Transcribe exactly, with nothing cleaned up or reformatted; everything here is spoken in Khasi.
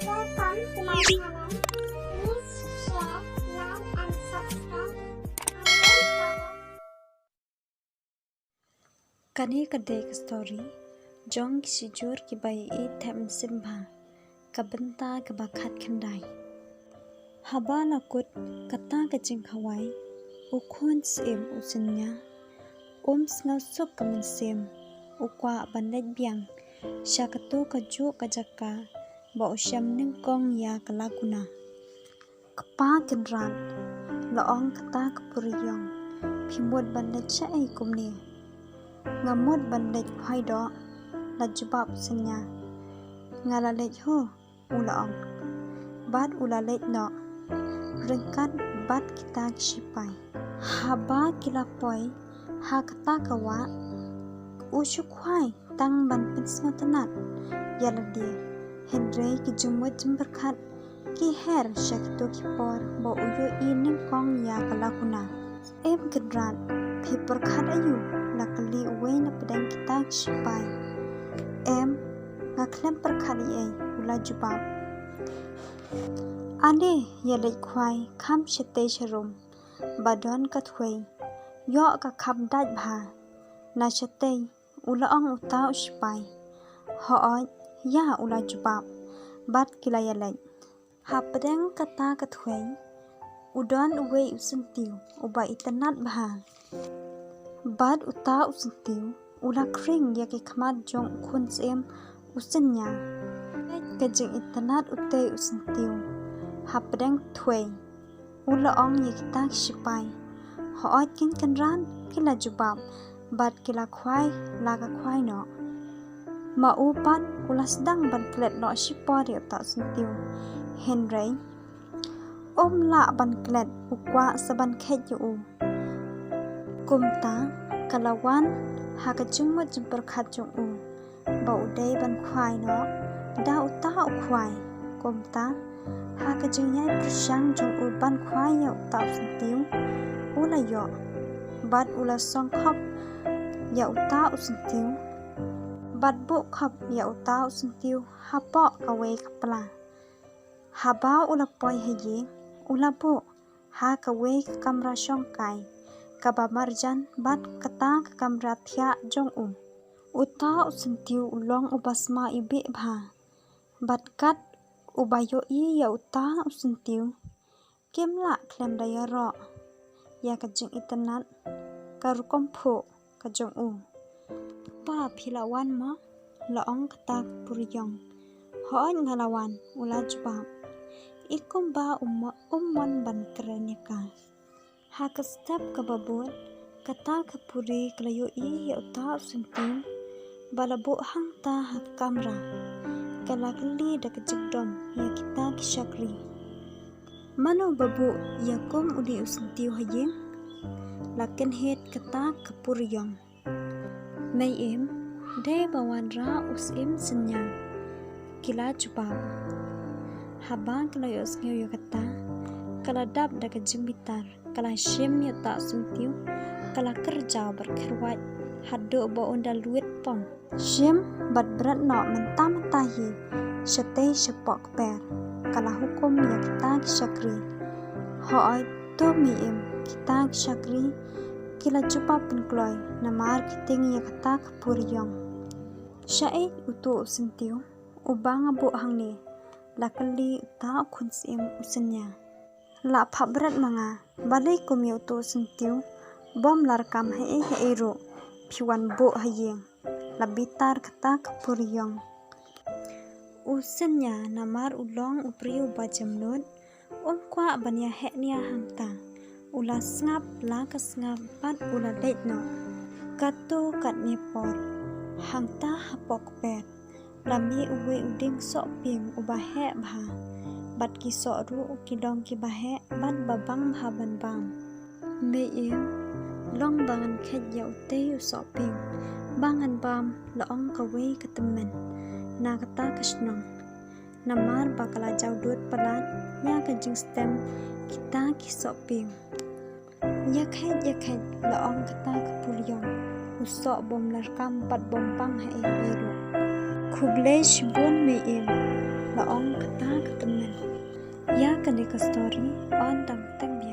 Welcome to my channel. Please share, like and subscribe. And don't forget. Kane ka dei ka story jong ki shijur kiba ïeit thep mynsiem bha. Ka bynta kaba khatkhyndai. Haba la kut kata ka jingkhawai, u khun syiem u Synnia um sngewsuk ka mynsiem, u kwah ban leit biang sha kato kajuh ka jaka ba u shem nyngkong ïa ka Laguna. Kpa Kynrad, la ong kata ka puriïong, phi mut ban leit shaei kumne? Nga mut ban leit khwai doh, la jubab u Synnia. Nga la leit ho, u la ong. Bad u la leit noh ryngkat bad kita ki shipai. Haba ki la poi ha kata ka wah, u shu khwai tang ban pynsngewtynnat ïa lade. Hynrei ki jingmut jingpyrkhat ki her sha kito ki por ba u ïohi nyngkong ïa ka Laguna. Em Kynrad, phi pyrkhat aïu? La kylli uwei na pdeng kita ki shipai. Em, nga khlem pyrkhat ei ei, u la jubab. Ale ïa leit khwai kham shatei sharum ba don ka thwei, ïoh ka kham dait bha na shatei, u la ong uta u shipai. Hooid ïa, u la jubab bad ki la ïa leit. Hapdeng kata ka thwei u don uwei u syntiew uba itynnat bha. Bad uta u syntiew u la khring ïa ki khmat jong u khun syiem u Synnia. Ka jingitynnat utei u syntiew hapdeng thwei, u la ong ïa kita ki shipai. Hooid keiñ Kynrad, ki la jubab bad ki la khwai la ka khwai noh. Ma u pat u la sdang ban klet noh shipor ïa uta u syntiew. Hynrei um lah ban klet, u kwah sa ban kheit ïa u. Kumta ka la wan ha ka jingmut jingpyrkhat jong u ba u dei ban khwai noh da uta u khwai. Kumta ha ka jingïai pyrshang jong u ban khwai ïa uta u syntiew, u la ïoh bad u la song khop ïa uta u syntiew bad buh khop ïa uta u syntiew hapoh kawei ka pla. Haba u la poi ha ïing, u la buh ha kawei ka kamra shongkai kaba marjan bad kata ka kamra thiah jong u. Uta u syntiew u long uba sma ibih bha. Bad kat uba ïohi ïa uta u syntiew, kim lah khlem da ïaroh ïa ka jingitynnat ka rukom phuh ka jong u. Pa, phi la wan mo? La ong kata ka puriïong. Hooid nga la wan, u la jubab. I kumba um, um mon ban kren ïa ka. Ha ka step kaba bud kata ka puri ka la ïohi ïa uta u syntiew ba la buh hangta ha ka kamra. Ka la kylli da ka jingdom ïa kita ki shakri. Mano ba buh ïa kum une u syntiew ha ïing? La kynhied kata ka puriïong. Mei im, dei ba wanrah u syiem Synnia, ki la jubab. Haba ka la ïohsngew ïa kata, ka la dap da ka jingbitar, ka la shim ïa uta u syntiew, ka la kyrjaw bad kyrwat haduh ba un da luit pong. Shim bad bret noh mynta mynta hi shatei shapoh kper, ka la hukum ïa kita ki shakri. Hooid to mei im, kita ki shakri ki la jubab pynkloi namar ki tieng ïa kata ka puriïong. Shaei uto u syntiew uba nga buh hangne? La kylli uta u khun syiem u Synnia. La phah bret ma nga, balei kum ïa uto u syntiew bym la rkam haei haei ruh phi wan buh ha ïing? La bitar kata ka puriïong. U Synnia namar u long u briew ba jemnud, um kwah ban ïa heh nia hangta. U la sngap la ka sngap bad u la leit noh. Katto katne por hangta hapoh kper la mih uwei u dieng sohpieng uba heh bha bad ki soh ruh ki long kiba heh bad ba bang bha ban bam. Mei im, long ba ngan kheit ïa utei u sohpieng ba ngan bam, la ong kawei ka tymmen na kata ka shnong. Namar ba ka la jaw dud palat ïa ka jingstem kita ki sohpieng. Ïa kheit, ïa kheit, la ong kata ka puriïong, u soh bym la rkam bad bym bang haei haei ruh. Khublei shibun mei im, la ong kata Ka tymmen. Ïa kane ka story, on tang tang bia.